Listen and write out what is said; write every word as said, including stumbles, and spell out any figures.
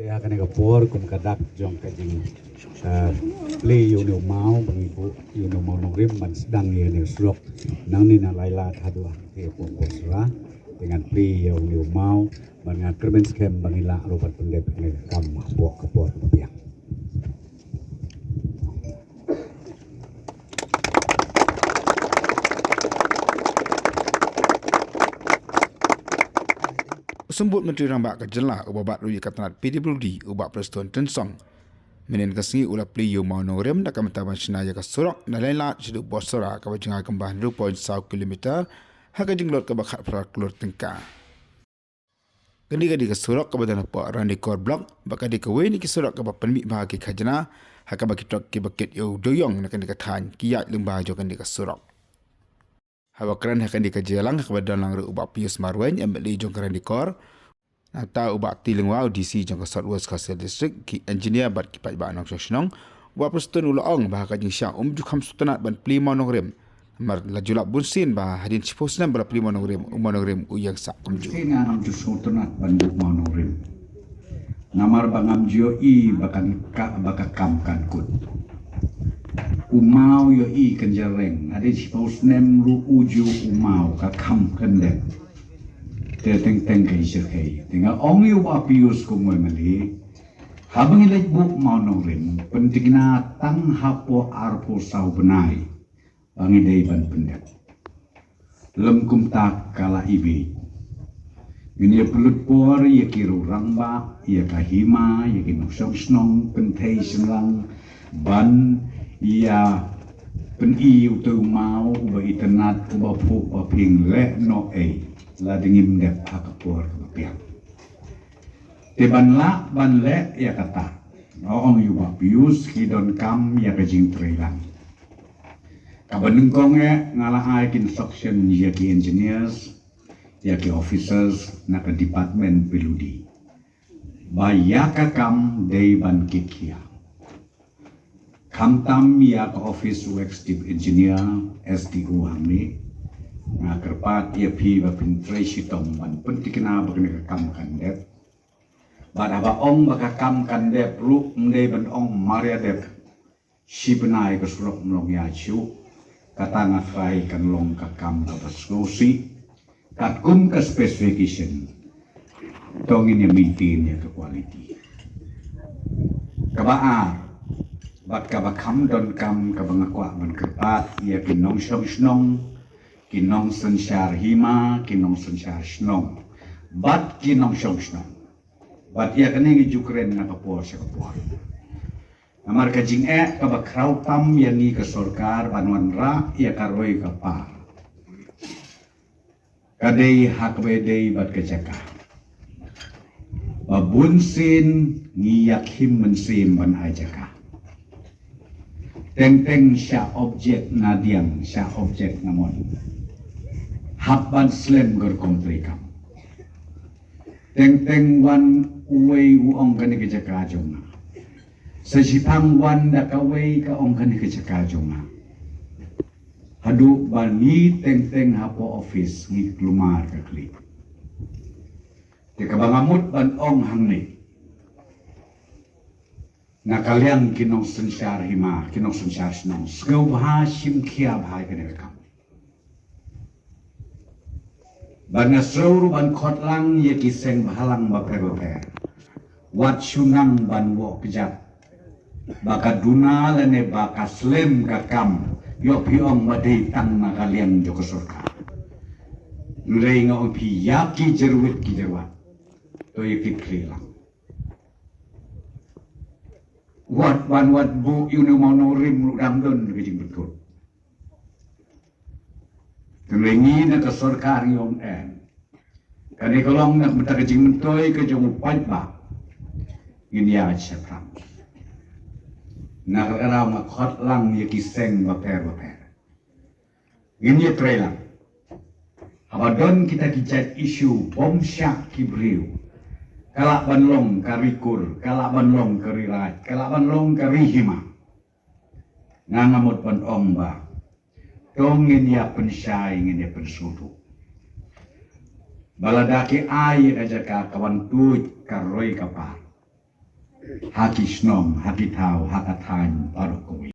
Ïa kane ka por kum ka dak jong ka jing, eh, plie ïa une u maw, ba ngi buh ïa une u maw nongrim ban sdang ïa une u surok. Nangne na Lailad haduh ha ka por sura. Te ngan plie ïa une u maw, ban ngan kyrmen skhem ba ngi lah ruh ban pyndep ïa kane ka kam hapoh ka por kaba biang. U Symbud Myntri Rangbah ka jylla uba bat ruh ïa ka tnat P W D u Bah Prestone Tynsong, mynhynnin ka sngi u la plie ïa u maw nongrim da ka bynta ban shna ïa ka surok na Lailad shaduh Bawsora kaba jngai kumba hynriew point saw kilometer ha ka jinglut kaba khatphra klur tyngka. Kane ka dei ka surok kaba don hapoh Ranikor Block, bad ka dei kawei na ki surok kaba pynmih bha ki khajna ha kaba ki trok kiba kit ïa u dewïong na kane ka thaiñ ki ïaid lyngba jong kane ka surok. Haba kren ha kane ka jingïalang ha kaba don lang ruh u Bah Pius Marwein, M L A jong ka Ranikor, nangta u Bah T. Lyngwa, u D C jong ka South West Khasi Hills District, ki engineer bad ki paidbah nongshong shnong, u Bah Prestone u la ong ba ha ka jingshah um ju kham sngewtynnat ban plie maw nongrim. Namar la ju lap bunsien ba hadien shiphew snem ba la plie maw nongrim, u maw nongrim u ïeng sah kumjuh. Sien nga ngam ju sngewtynnat ban buh maw nongrim. Namar ba ngam ju ïohi ba kan ka, ba ka kam kan kut. U maw ïohi kan jreng, hadien shiphew snem ruh u ju u maw ka kham kyndep. Te teng teng ka ïa shyrkhei. Te nga ong ïa u Bah Pius kum u M L A. Haba ngi leit buh maw nongrim, pynthikna tang hapoh arphew saw bnai ba ngi dei ban pyndep. Lym kumta ka la i bieit. Ngin ïa pynlut por ïa ki rangbah, ïa ka hima, ïa ki nongshong shnong, kynthei shynrang, ban ïa pyni ïa uto u maw uba itynnat, uba phuh ba phin leh noh ei lada ngim dep ha ka por kaba biang. Te ban lah ban leh ïa kata, nga ong ïa u Bah Pius, ki donkam ïa ka jingtreilang. Kaba nyngkong eh nga la ai ki instruction ïa ki engineers, ïa ki officers na ka department P W D, ba ïa ka kam dei ban kitkhia. Khamtam ïa ka office u executive engineer, S D O hangne, nga kyrpad ïa phi ba phin trei shitom ban pynthikna ba kane ka kam kan dep. Bad haba ong ba ka kam kan dep ruh, ym dei ban ong mar ïa dep. Shi bnai ka surok ym long ïa shuh. Kata nga trai kan long ka kam kaba sngewsih. Katkum ka specification, to ngin ïa maintain ïa ka quality. Kaba ar, bad kaba kham donkam kaba nga kwah ban kyrpad ïa ki nongshong shnong, ki nongsynshar hima, ki nongsynshar shnong, bad ki nongshong shnong. Bad ïa kane ngi ju kren na ka por sha ka por. Namar ka jingeh kaba khraw tam ïa ngi ka sorkar ban wanrah ïa ka roi ka par, ka dei ha kaba dei bad ka jaka. Ba bunsien ngi ïakhim mynsiem ban ai jaka. Teng teng sha object na diang, sha object na mon. Hap ban slem ka rukom treikam. Teng teng wan uwei u ong kane ka jaka jong nga. Sa shipang wan da kawei ka ong kane ka jaka jong nga. Haduh ba ngi teng teng hapoh office ngi kulmar ka kli. Te kaba nga mut ban ong hangne, na ka liang ki nongsynshar hima, ki nongsynshar shnong, sngewbha shim khia bha ïa kane ka kam. Ban nga sngewbha ban khot lang ïa ki seng bhalang bapher bapher. Wat shu nang ban wok kjat ba ka duna lane ba ka slem ka kam, ïoh phi ong ba dei tang na ka liang jong ka sorkar. Hynrei nga ong phi ïa ki jyrwit ki jyrwat, to ïa ki khlieh lang. Wat ban wat buh ïa une u maw nongrim ruh dang don ka jingpynthut. Te ngi na ka sorkar ngi ong em. Kane ka long na ka bynta ka jingmyntoi ka jong u paidbah. Ngin ïa shaphrang. Na ka daw nga khot lang ïa ki seng bapher bapher. Ngin ïa trei lang. Haba don kita ki jait issue bym shah ki briew, ka lah ban long ka ri kur, ka lah ban long ka ri raid, ka lah ban long ka ri hima. Nga nga mut ban ong ba to ngin ïa pynshai, ngin ïa pynsngewthuh. Ba lada ki ai ïa ka jaka ka wan tuid ka roi ka par, ha ki shnong, ha ki thaw, ha ka thaiñ baroh kawei.